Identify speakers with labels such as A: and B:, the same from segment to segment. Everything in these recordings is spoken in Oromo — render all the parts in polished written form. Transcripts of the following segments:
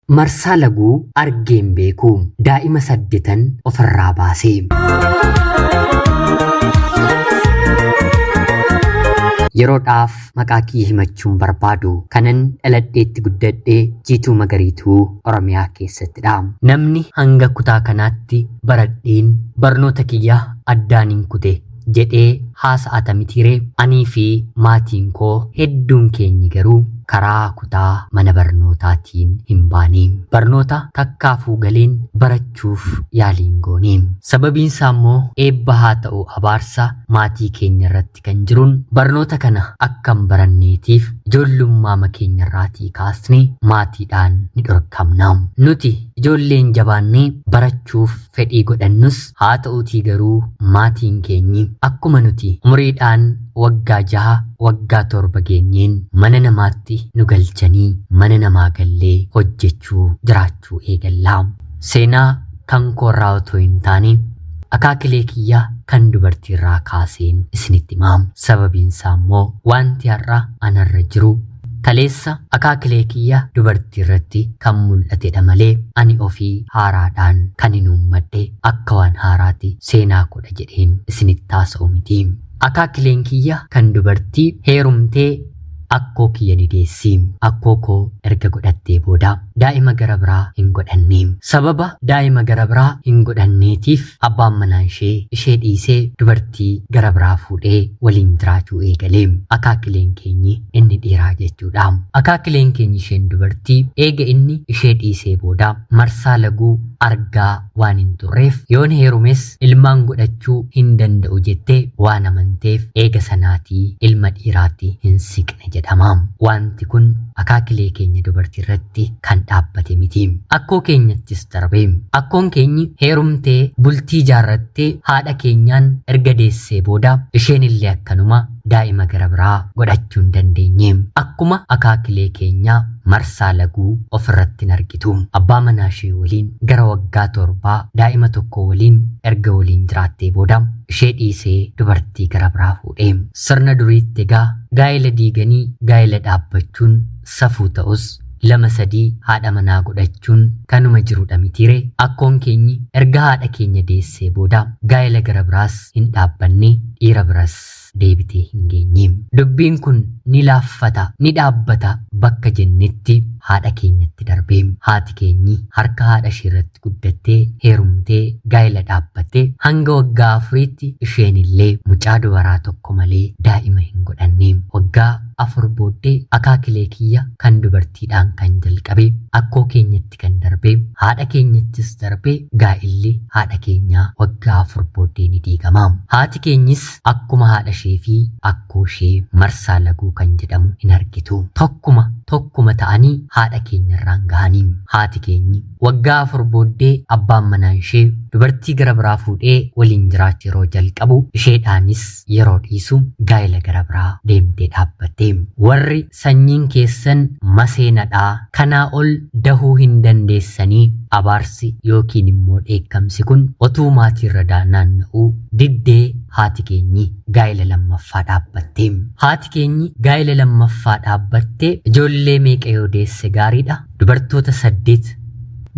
A: Marsaa laguu argee hin beeku. Daa'ima saddetan ofirraa baase. Yeroodhaaf maqaa kiyya himachuun barbaadu. Kanan dhaladheetti guddadhe Jiituu Magariituu Oromiyaa keessattidha. Namni hanga kutaa kanaatti baradheen barnoota kiyya addaan hin kute jedhee haasa'ata mitiiree? Anii fi maatiin koo hedduun keenyi garuu karaa kutaa mana barnootaatiin hin baane. Barnoota takkaafuu galeen barachuuf yaalii hin goone. Sababiin isaa immoo eebba haa ta'u abaarsa maatii keenya irratti kan jiruun barnoota kana akka hin baranneetiif ijoollummaama keenya irraatii kaasne maatiidhaan ni dhorkamna. Nuti ijoolleen jabaannee barachuuf fedhii godhannus haa ta'uutii garuu maatiin keenyi akkuma nuti umriidhaan waggaa jaha waggaa torba geenyeen mana namaatti nu galchanii mana namaa gallee hojjechuu jiraachuu eegalla. Seenaa kan koorraa otoo hin taane akaakilee kiyya kan dubartiirraa kaaseen isinitti himaa. Sababiin isaa immoo wanti har'a anarra jiru kaleessa akaakilee kiyya dubartii irratti kan mul'atedha malee ani ofii haaraadhaan kan hin uummadhe akka waan haaraati seenaa kodha jedheen isinitti haasa'u miti. Akaakileen kiyya kan dubartii heerumtee akkoo kiyya ni deessi. Akkoo koo erga godhattee booda daa'ima gara biraa hin godhanne. Sababa daa'ima gara biraa hin godhanneetiif abbaan manaa ishee ishee dhiisee dubartii gara biraa fuudhee waliin jiraachuu eegale. Akaakileen keenyi inni dhiiraa jechuudha. Akaakileen keenyi isheen dubartii eega inni ishee dhiisee booda marsaa laguu argaa waan hin turreef yoon heerumes ilmaan godhachuu hin danda'u jettee waan amanteef eega sanaatii ilma dhiiraatti hin siqne jedhama. Wanti kun akaakilee keenya dubartii irratti kan dhaabbate miti. Akkoo keenyattis darbe. Akkoon keenyi heerumtee bultii jaarrattee haadha keenyaan erga deessee booda isheen illee akkanuma daa'ima gara biraa godhachuu hin dandeenye. Akkuma akaakilee keenyaa marsaa laguu ofirratti hin argitu. Abbaa manaa ishee waliin gara waggaa 7 daa'ima tokko waliin erga waliin jiraattee booda ishee dhiisee dubartii gara biraa fuudhe. Sirna duriitti egaa gaa'ela diiganii gaa'ela dhaabbachuun safuu ta'us 2 3 haadha manaa godhachuun kanuma jirudha mitiire. Akkoon keenyi erga haadha keenya deessee booda gaa'ela gara biraas hin dhaabbanne dhiira biras deebitee hin geenye. Dubbiin kun ni laaffata, ni dhaabbata bakka jennetti haadha keenyatti darbe. Haati keenyi harka haadha ishee irratti guddattee heerumtee gaa'ela dhaabbattee hanga waggaa 4tti isheen illee mucaa dubaraa tokko malee daa'ima hin godhanne. Waggaa 4 booddee akaakilee kiyya kan dubartiidhaan kan jalqabe akkoo keenyatti kan darbe haadha keenyattis darbe gaa'illi haadha keenyaa waggaa 4 booddee ni diigama. Haati keenyis akkuma haadha ishee fi akkoo ishee marsaa laguu kan jedhamu hin argitu. Tokkuma tokkuma ta'anii haadha keenyarraan gahanii. Haati keenyi waggaa 4 booddee abbaan manaa ishee dubartii gara biraa fuudhee waliin jiraachuu yeroo jalqabu isheedhaanis yeroo dhiisu gaa'ela gara biraa deemtee dhaabbatte. Warri sanyiin keessan maseenadhaa kanaa ol dahuu hin dandeessanii abaarsi yookiin immoo dheekkamsi kun otuu maatiirra naanna'uu diddee haati keenyi gaa'ela lammaffaa dhaabbatte. Haati keenyi gaa'ela lammaffaa dhaabbatte ijoollee meeqa yoo deesse gaariidha? Dubartoota 8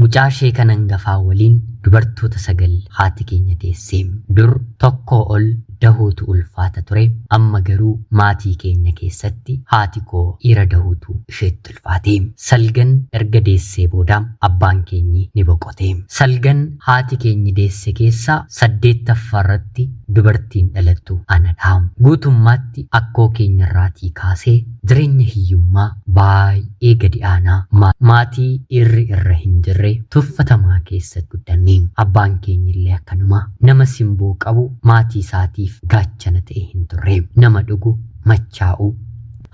A: mucaa ishee kan hangafaa waliin dubartoota 9 haati keenya deesse. Dur tokkoo ol dahuutu ulfaata ture. Amma garuu maatii keenya keessatti haati koo dhiira dahuutu isheetti ulfaate. Salgan erga deessee booda abbaan keenyi ni boqote. Salgan haati keenyi deesse keessaa 8ffaa irratti dubartiin dhalattu anadha. Guutummaatti akkoo keenyarraatii kaasee jireenya hiyyummaa baay'ee gadi aanaa maatii dhiirri irra hin jirre tuffatamaa keessatti guddanne. Abbaan keenya illee akkanuma nama simboo qabu maatii isaatiif gaachana ta'e hin turre. Nama dhugu machaa'u.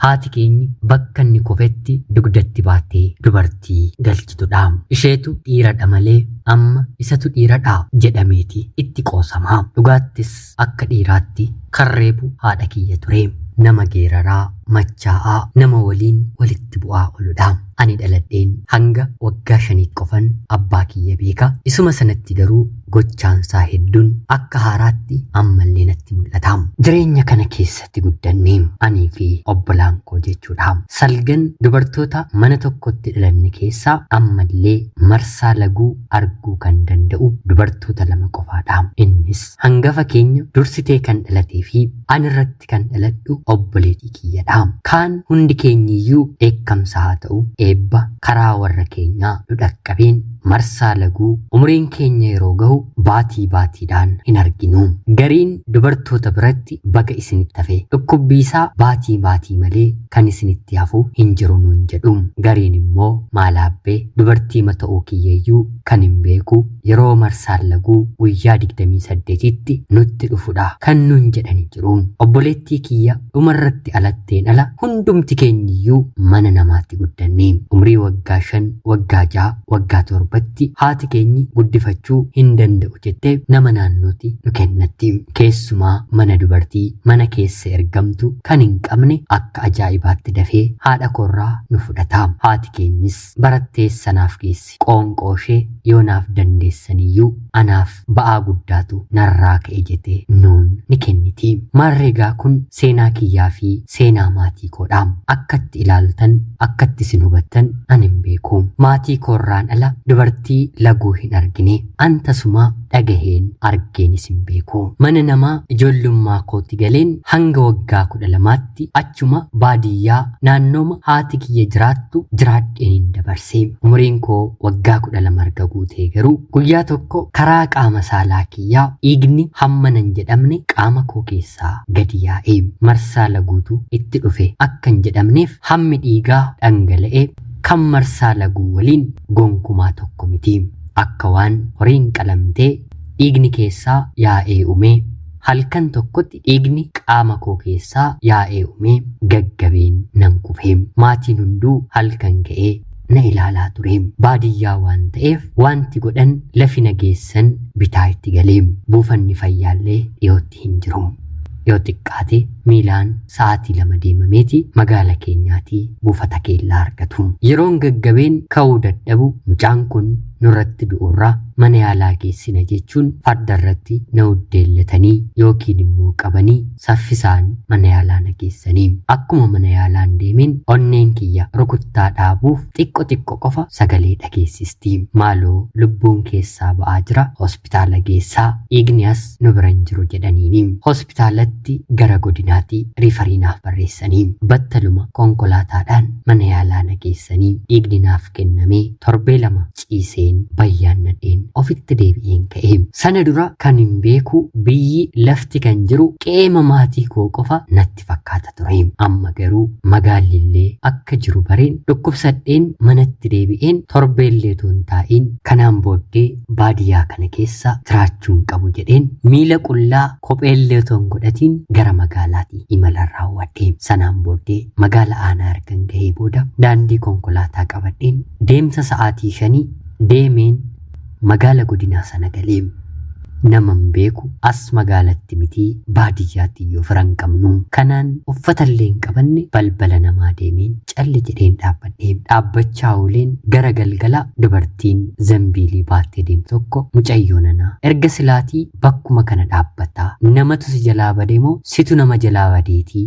A: Haati keenyi bakka inni kufetti dugdatti baattee dubartii galchitudha. Isheetu dhiiradha malee amma isatu dhiiradha jedhameeti itti qoosama. Dhugaattis akka dhiiraatti kan reebu haadha kiyya ture. Nama geeraraa, machaa'aa, nama waliin walitti bu'aa ooludha. Ani dhaladheen hanga waggaa 5 qofan abbaa kiyya beeka. Isuma sanatti garuu Gochaansaa hedduun akka haaraatti ammallee natti mul'ata. Jireenya kana keessatti guddanne anii fi obbolaan koo jechuudha. Salgan dubartoota mana tokkotti dhalanne keessaa ammallee marsaa laguu arguu kan danda'u dubartoota lama qofaadha. Innis hangafa keenya dursitee kan dhalatee fi ani irratti kan dhaladhu obboleettii kiyyadha. Kaan hundi keenyiyyuu dheekkamsa haa ta'u eebba karaa warra keenyaa nu dhaqqabeen marsaa laguu umriin keenya yeroo gahu baatii baatiidhaan hin arginu. Gariin dubartoota biratti baga isinitti hafe, dhukkubbii isaa baatii baatii malee kan isinitti hafu hin jiru nuun jedhu. Gariin immoo maalaabbee dubartii ta'uu kiyyayyuu kan hin beeku yeroo marsaan laguu guyyaa 28tti nutti dhufudha kan nuun jedhani jiru. Obboleettii kiyya dhumarratti alatteen ala hundumti keenyiyyuu mana namaatti guddanne. Umrii waggaa 5, waggaa 6, waggaa 7tti haati keenyi guddifachuu hin danda'u jettee nama naannootti nu kennatti. Keessumaa mana dubartii mana keessa ergamtu kan hin qabne akka ajaa'ibaatti dafee haadha korraa nu fudhata. Haati keenyis barattee sanaaf geessi. Qoonqoo ishee yoo naaf dandeessaniyyuu anaaf ba'aa guddaatu narraa ka'e jettee nuun ni kenniti. Maarreegaa kun seenaa kiyyaa fi seenaa maatii koodha. Akkatti ilaaltan, akkatti isin hubattan ani hin beeku. Maatii koorraan ala dubartii laguu hin argine, an tasuma dhagaheen argeenis hin beeku. Mana namaa ijoollummaa kootti galeen hanga waggaa 12tti achuma baadiyyaa naannooma haati kiyya jiraattu jiraadheen hin dabarse. Umriin koo waggaa 12 erga guutee garuu guyyaa tokko karaa qaama saalaa kiyyaa dhiigni hamma nan jedhamne qaama koo keessaa gadi yaa'e. Marsaa laguutu itti dhufe akka hin jedhamneef hammi dhiigaa dhangala'e kan marsaa laguu waliin gonkumaa tokko miti. Akka waan horiin qalamtee dhiigni keessaa yaa'ee uumee halkan tokkotti dhiigni qaama koo keessaa yaa'ee uumee gaggabeen nan kufe. Maatiin hunduu halkan ka'ee na ilaalaa ture. Baadiyyaa waan ta'eef wanti godhan lafi na geessan bitaa itti galee buufanni fayyaallee dhiyootti hin jiru. Yoo xiqqaate miilaan sa'aatii 2 deemameeti magaala keenyaatii buufata keellaa argatu. Yeroon gaggabeen ka'uu dadhabu mucaan kun nurratti du'urraa mana yaalaa geessina jechuun farda irratti na uddeellatanii yookiin immoo qabanii saffisaan mana yaalaa na geessanii. Akkuma mana yaalaan deemeen onneen kiyya rukuttaa dhaabuuf xiqqo xiqqo qofa sagalee dhageessisti. Maaloo lubbuun keessaa ba'aa jira, hospitaala geessaa, dhiigni as nu bira hin jiru jedhaniini. Hospitaalatti gara godinaatti riifarii naaf barreessanii battaluma konkolaataadhaan mana yaalaa na geessanii dhiigni naaf kennamee torbee 2 ciiseen bayyaan nadheen ofitti deebi'een ka'e. Sana dura kan hin beeku biyyi lafti kan jiru qe'eema maatii koo qofa natti fakkaata ture. Amma garuu magaallillee akka jiru bareen dhukkubsadheen manatti deebi'een torbeellee otoo hin taa'iin kanaan booddee baadiyyaa kana keessa jiraachuu hin qabu jedheen miila qullaa kopheellee otoo hin godhatiin gara magaalaatti imala raawwadhe. Sanaan booddee magaala aanaa ergan gahee booda daandii konkolaataa qabadheen deemsa sa'aatii 5 deemeen magaala godinaa sana galee. Nama hin beeku as magaalatti mitii baadiyyaatti iyyuu fira hin qabnu. Kanaan uffata illee hin qabanne balbala namaa deemeen calli jedheen dhaabbadhe. Dhaabbachaa ooleen gara galgala dubartiin zambiilii baattee deemtu tokko mucayyoo nanaa erga silaatii bakkuma kana dhaabbataa namatu si jalaa badee moo situ nama jalaa badeetii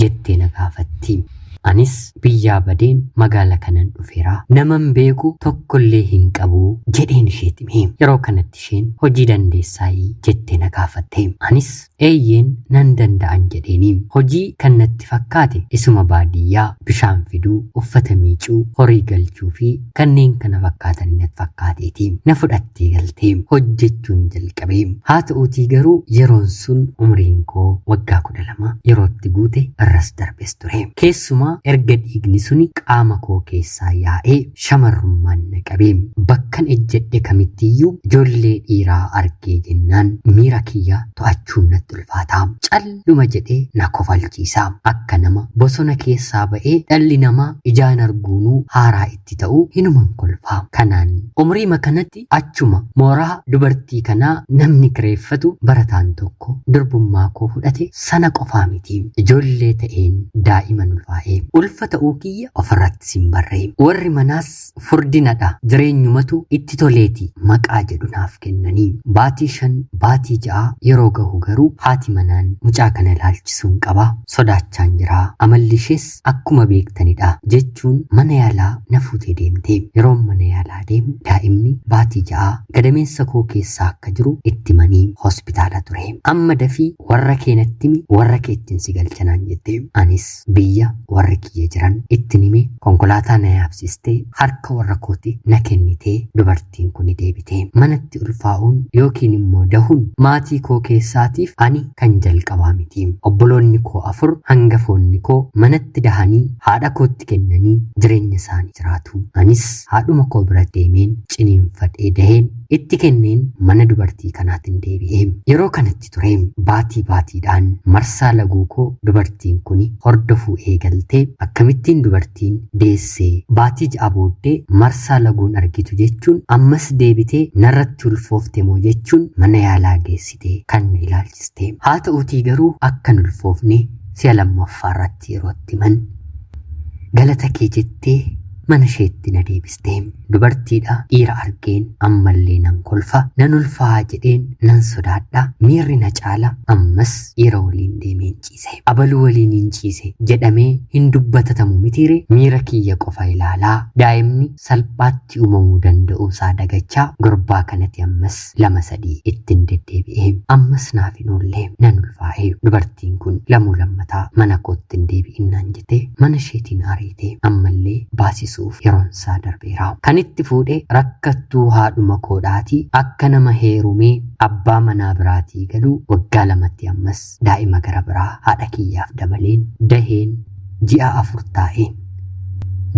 A: jettee na gaafatti. Anis biyyaa badeen magaala kanan dhufeera. Naman beeku tokkollee hin qabu jedheen isheetti hime. Yeroo kanatti isheen hojii dandeessaayii jettee na gaafatte. Anis eeyyeen nan danda'an jedheeni. Hojii kan natti fakkaate isuma baadiyyaa bishaan fiduu, uffata miicuu, horii galchuu fi kanneen kana fakkaatan natti fakkaateeti. Na fudhattee galtee hojjechuun jalqabe. Haa ta'uutii garuu yeroon sun umriin koo waggaa 12 yerootti guute irras darbes ture. Keessumaa erga dhiigni suni qaama koo keessaa yaa'ee shamarrummaan na qabe. Bakkan ejjedhe kamittiyyuu ijoollee dhiiraa argee jennaan miira kiyya to'achuun natti natti ulfaata. Calluma jedhee na kofalchiisa. Akka nama bosona keessaa ba'ee dhalli namaa ijaan arguunuu haaraa itti ta'uu hinuman kolfa. Kanaan umriima kanatti achuma mooraa dubartii kanaa namni kireeffatu barataan tokko durbummaa koo fudhate sana qofaa miti. Ijoollee ta'een daa'iman ulfaa'e. Ulfa ta'uu kiyya ofirratti sin barree. Warri manaas furdinadha. Jireenyumatu itti toleeti maqaa jedhu naaf kennanii. Baatii 5 baatii 6 yeroo gahu garuu haati manaan mucaa kana ilaalchisuun qaba. Sodaachaan jira. Amalli ishees akkuma beektanidha jechuun mana yaalaa na fuutee deemte. Yeroon mana yaalaa deemu daa'imni baatii 6 gadameessa koo keessaa akka jiru itti manii hospitaala ture. Amma dafii warra keenatti himi, warra keettiin si galchanaan jette. Anis biyya warri kiyya jiran ittiin hime, konkolaataa na yaabsistee harka warra kooti na kennitee dubartiin kun deebite. Manatti ulfaa'uun yookiin immoo dahuun maatii koo keessaatiif ani kan jalqabaa miti. Obboloonni koo 4 hangafoonni koo manatti dahanii haadha kootti kennanii jireenya isaanii jiraatu. Anis haadhuma koo bira deemeen ciniinfadhee daheen itti kenneen mana dubartii kanaatiin deebi'e. Yeroo kanatti ture baatii baatiidhaan marsaa laguu koo dubartiin kun hordofuu eegaltee akkamittiin dubartiin deessee baatii 6 booddee marsaa laguun argitu jechuun ammas deebitee narratti ulfoofte moo jechuun mana yaalaa geessite kan na ilaalchiste. Haa ta'uutii garuu akkan ulfoofne si'a lammaffaa irratti yeroo itti himan galata kee jettee mana isheetti na deebiste. Dubartiidha dhiira argeen ammallee nan kolfa, nan ulfaa'a jedheen nan sodaadha, miirri na caala, ammas dhiira waliin deemeen ciise. Abaluu waliin hin ciise jedhamee hin dubbatatamu mitiire. Miira kiyya qofa ilaalaa daa'imni salphaatti uumamuu danda'uu isaa dagachaa gurbaa kanatti ammas 2 3 ittiin deddeebi'e. Ammas naaf hin oolle, nan ulfaa'e. Dubartiin kun lamuu lammataa mana kootti hin deebi'innaan jette mana isheetiin ariite. Ammallee baasisuuf yeroon isaa darbeera. Kan itti fuudhe rakkattuu haadhuma koodhaati. Akka nama heerumee abbaa manaa biraatii galuu waggaa 2tti ammas daa'ima gara biraa haadha kiyyaaf dabaleen daheen ji'a 4 taa'e.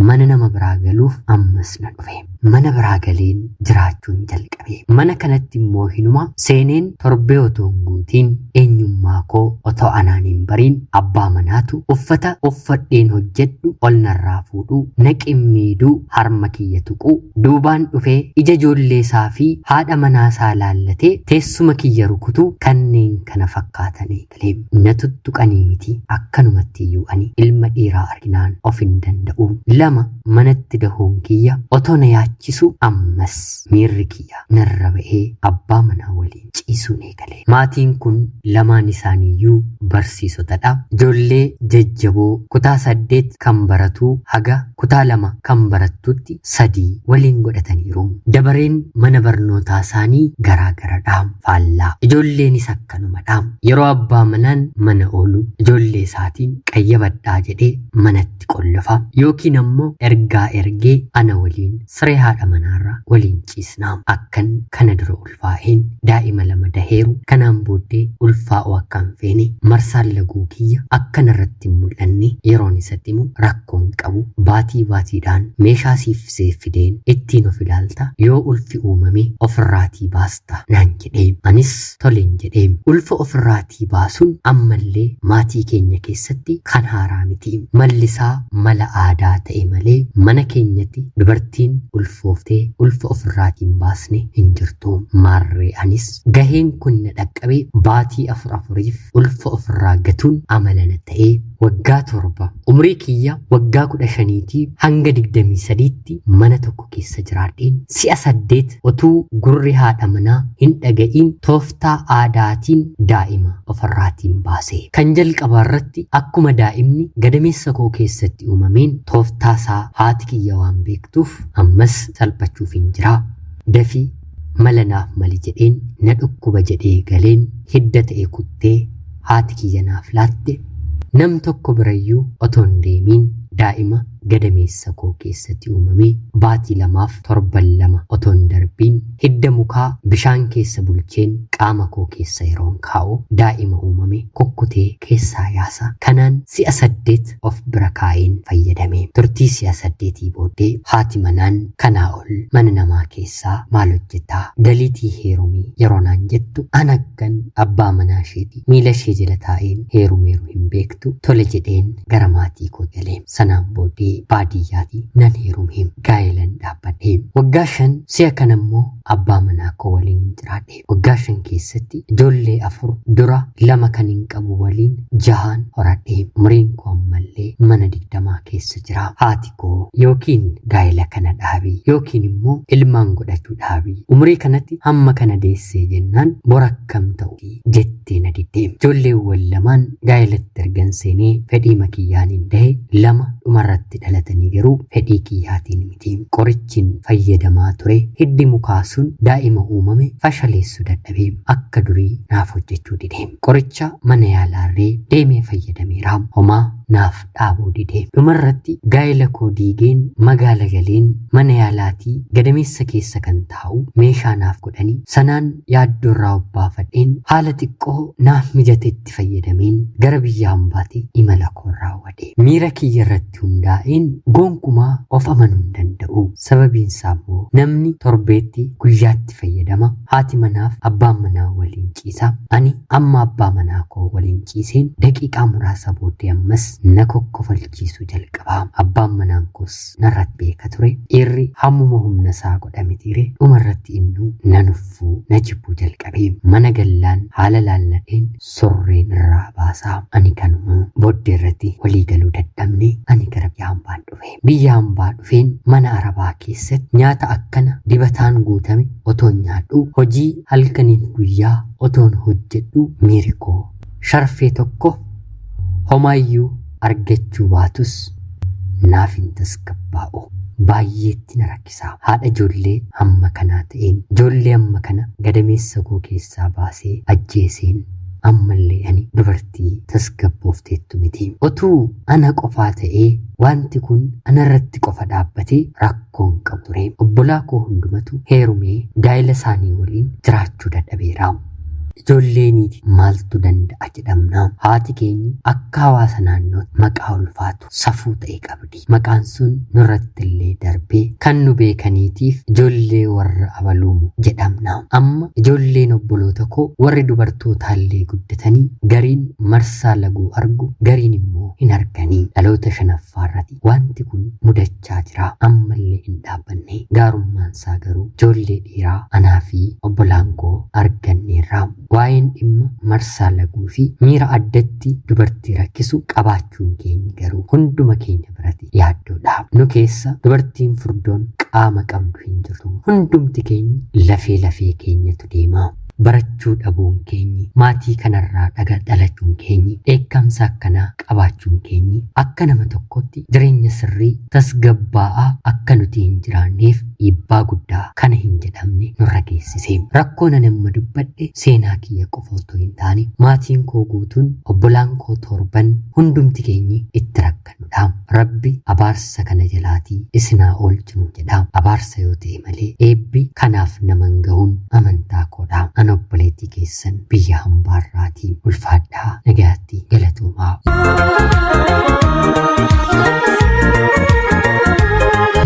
A: Mana nama biraa galuuf ammas na dhufe. Mana biraa galeen jiraachuun jalqabe. Mana kanatti immoo hinuma seeneen torbee otoo hin guutiin eenyummaa koo otoo anaan hin bariin abbaa manaatu uffata uffadheen hojjedhu ol narraa fuudhuu, na qimmiiduu, harma kiyya tuquu, duubaan dhufee ija ijoollee isaa fi haadha manaa isaa laallatee teessuma kiyya rukutuu kanneen kana fakkaatan eegale. Na tuttuqanii miti akkanumatti iyyuu ani ilma dhiiraa arginaan of hin danda'u. 2 manatti dahuun kiyya otoo na yaachisu ammas miirri kiyya narra ba'ee abbaa manaa waliin ciisuun eegale. Maatiin kun lamaan isaaniiyyuu barsiisotadha. Ijoollee jajjaboo kutaa 8 kan baratuu haga kutaa 2 kan barattutti 3 waliin godhataniiru. Dabareen mana barnootaa isaanii garaa garadha. Faallaa. Ijoolleenis akkanumadha. Yeroo abbaa manaan mana oolu ijoollee isaatiin qayyabadhaa jedhee manatti qollofa. Yookiin ammoo ergaa ergee ana waliin siree haadha manaarra waliin ciisna. Akkan kana dura ulfaa'een daa'ima 2 daheeru kanaan booddee ulfaa'uu akka hin feene marsaan laguu kiyya akka narratti hin mul'anne yeroon isatti himu rakkoon qabu baatii baatiidhaan meeshaa siif fideen ittiin of ilaalta, yoo ulfi uumame ofirraatii baasta naan jedhee. Anis toleen jedhee. Ulfa ofirraatii baasuun ammallee maatii keenya keessatti kan haaraa miti. Mallisaa mala aadaa ta'e malee mana keenyatti dubartiin ulfooftee ulfa ofirraatiin baasne hin jirtu. Maarree anis gaheen kun na dhaqqabe baatii 4 4f ulfa ofirraa gatuun amala na ta'ee waggaa 7 umrii kiyya waggaa 15 hanga 23tti mana tokko keessa jiraadheen si'a 8 otuu gurri haadha manaa hin dhaga'iin tooftaa aadaatiin daa'ima ofirraatiin baase. Kan jalqabaa irratti akkuma daa'imni gadameessa koo keessatti uumameen tooftaa isaa haati kiyya waan beektuuf ammas salphachuuf hin jira. Dafii mala naaf mali jedheen na dhukkuba jedhee galeen hidda ta'e kuttee haati kiyya naaf laatte. Nam tokko birayyuu otoo hin deemiin daa'ima gadameessa koo keessatti uumame baatii 2f torban 2 otoo hin darbiin hidda mukaa bishaan keessa bulcheen qaama koo keessa yeroon kaa'u daa'ima uumame kukkutee keessaa yaasa. Kanaan si'a 8 of bira kaa'een fayyadame. Turtii si'a 8 booddee haati manaan kanaa ol mana namaa keessaa maal hojjetaa? Galiitii heerumii yeroo naan jettu an akkan abbaa manaa isheeti miila ishee jala taa'een heerumeeru hin beektu tole jedheen gara maatii koo galee. Sanaan booddee baadiyyaati nan heerume. Gaa'ilan dhaabbadhe. Waggaa 5 si'a kana immoo abbaa manaa koo waliin hin jiraadhe. Waggaa 5 keessatti ijoollee 4 dura 2 kan hin qabu waliin 6 horadhe. Umriin koo ammallee mana 20 keessa jira. Haati koo yookiin gaa'ela kana dhaabi yookiin immoo ilmaan godhachuu dhaabi. Umrii kanatti hamma kana deessee jennaan bor akkam ta'u jettee na didde. Ijoolleewwan lamaan gaa'elatti ergan seenee fedhii makiyyaan hin dahe 2 dhumarratti dhalatanii garuu fedhii kiyyaatiin miti. Qorichin fayyadamaa ture hiddi mukaa sun daa'ima uumame fashaleessuu dadhabee akka durii naaf hojjechuu dide. Qoricha mana yaalaarree deemee fayyadameera. Homaa naaf dhaabuu dide. Dhumarratti gaa'ela koo diigeen magaala galeen mana yaalaatii gadameessa keessa kan taa'u meeshaa naaf godhanii sanaan yaaddoo irraa obbaafadheen haala xiqqoo naaf mijatetti fayyadameen gara biyya hambaatti imala koo raawwadhe. Miira kiyya irratti hundaa'een gonkumaa of amanuu hin danda'u. Sababiin isaa immoo namni torbeetti guyyaatti fayyadama. Haati manaaf abbaan manaa waliin ciisa. Ani amma abbaa manaa koo waliin ciiseen daqiiqaa muraasa booddee ammas na kokkofalchiisuu jalqaba. Abbaan manaan koos narratti beeka ture. Dhiirri hammuma humna isaa godha mitiire dhumarratti innuu na nuffuu na jibbuu jalqabe. Mana gallaan haala laalladheen surreen irraa baasaa. Ani kanuma booddee irratti walii galuu dadhabne ani gara biyya hambaan dhufe. Biyya hambaa dhufeen mana arabaa keessatti nyaata akkana dibataan guutame otoon nyaadhu hojii halkaniif guyyaa otoon hojjedhu miiri koo sharfee tokko homaayyuu argachuu baatus naaf hin tasgabbaa'u. Baay'eetti na rakkisa. Haadha ijoollee hamma kanaa ta'een ijoollee hamma kana gadameessa koo keessaa baasee ajjeeseen ammallee ani dubartii tasgabboofteettu miti. Otuu ana qofaa ta'ee wanti kun anarratti qofa dhaabbatee rakkoon qabu ture. Obbolaa koo hundumatu heerumee gaa'ela isaanii waliin jiraachuu dadhabeera. Ijoolleeniiti maaltu danda'a jedhamna. Haati keenya akka hawaasa naannootti maqaa ulfaatu safuu ta'e qabdi. Maqaan sun nurratti illee darbee kan nu beekaniitiif ijoollee warra abaluumu jedhamna. Amma ijoolleen obboloota koo warri dubartootaallee guddatanii gariin marsaa laguu argu gariin immoo hin arganii. Dhaloota shanaffaarratti wanti kun mudachaa jira. Ammallee hin dhaabbanne. Gaarummaan isaa garuu ijoollee dhiiraa anaa fi obbolaan koo arganneerra. Waa'een dhimma marsaa laguu fi miira addatti dubartii rakkisu qabaachuun keenya garuu hunduma keenya biratti yaaddoodha. Nu keessa dubartiin furdoon qaama qabdu hin jirtu. Hundumti keenya lafee lafee keenyatu deema. Barachuu dhabuun keenyi, maatii kanarraa dhaga dhalachuun keenyi, dheekkamsa akkanaa qabaachuun keenyi akka nama tokkotti jireenya sirrii tasgabbaa'aa akka nuti hin jiraanneef dhiibbaa guddaa kana hin jedhamne nurra geessise. Rakkoo nan amma dubbadhe seenaa kiyya qofa otoo hin taane maatiin koo guutuun obbolaan koo 7 hundumti keenyi itti rakkannudha. Rabbi abaarsa kana jalaatii isinaa oolchinu jedha. Abaarsa yoo ta'e malee eebbi kanaaf naman gahuun amantaa koodha. Ana obboleettii keessan biyya hambaarraatii ulfaadhaa nagaatti galatoomaa.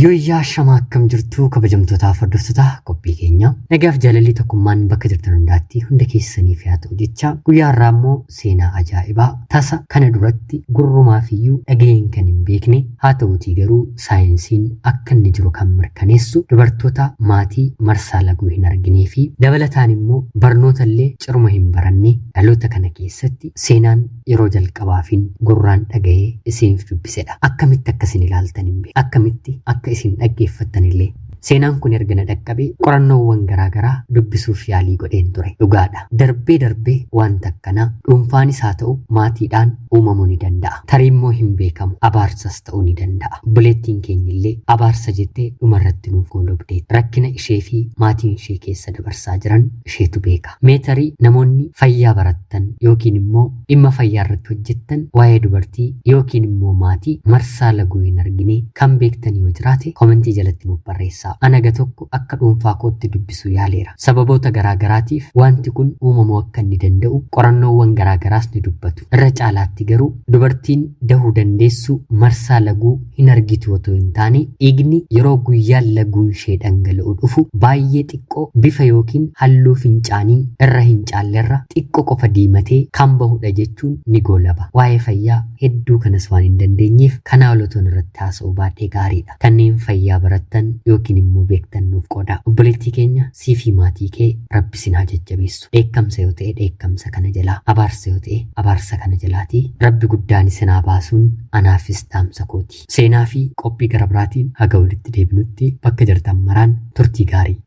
A: Yooyyaa shamaa akkam jirtu kabajamtootaaf hordoftoota qophii keenya. Nagaaf jaalalli tokkummaan bakka jirtan hundaatti hunda keessaniif haa ta'u jecha guyyaa har'aa immoo seenaa ajaa'ibaa tasa kana duratti gurrumaafiyyuu dhaga'een kan hin beekne haa ta'uutii garuu saayinsiin akka inni jiru kan mirkaneessu dubartoota maatii marsaa laguu hin arginee fi dabalataan immoo barnoota illee ciruma hin baranne dhaloota kana keessatti seenaan yeroo jalqabaafin gurraan dhaga'ee isiniif dubbisedha. Akkamitti akka isin ilaaltan hin beeku. Akkamitti akka isin dhaggeeffattan illee Seenaan kun erga na dhaqqabee qorannoowwan garaagaraa dubbisuuf yaalii godheen ture. Dhugaadha. Darbee darbee wanta akkanaa dhuunfaanis haa ta'u maatiidhaan uumamuu ni danda'a. Tarii immoo hin beekamu. Abaarsas ta'uu ni danda'a. Obboleettiin keenyillee abaarsa jettee dhumarratti nuuf goolobdeetti. Rakkina ishee fi maatiin ishee keessa dabarsaa jiran isheetu beeka. Mee tarii namoonni fayyaa barattan yookiin immoo dhimma fayyaa irratti hojjettan waa'ee dubartii yookiin immoo maatii marsaa laguu hin argine kan beektan yoo jiraate komentii jalatti nuuf barreessaa. Ana ga tokko akka dhuunfaa kootti dubbisuu yaaleera. Sababoota garaa garaatiif wanti kun uumamuu akka inni danda'u qorannoowwan garaa garaas ni dubbatu. Irra caalaatti garuu dubartiin dahuu dandeessu marsaa laguu hin argitu otoo hin taane dhiigni yeroo guyyaan laguun ishee dhangala'u dhufu baay'ee xiqqoo bifa yookiin halluu fincaanii irra hin caallerra xiqqoo qofa diimatee kan bahudha jechuun ni goolaba. Waa'ee fayyaa hedduu kanas waan hin dandeenyeef kanaa ol otoon irratti haasa'uu baadhee gaariidha. Kanneen fayyaa barattan yookiin immoo beektan nuuf qoodaa. Obboleettii keenya sii fi maatii kee Rabbi sin haa jajjabeessu. Dheekkamsa yoo ta'e dheekkamsa kana jalaa, abaarsa yoo ta'e abaarsa kana jalaatii Rabbi guddaan isin haa baasuun anaafis dhaamsa kooti. Seenaa fi qophii gara biraatiin haga walitti deebinutti bakka jirtan maraan turtii gaarii.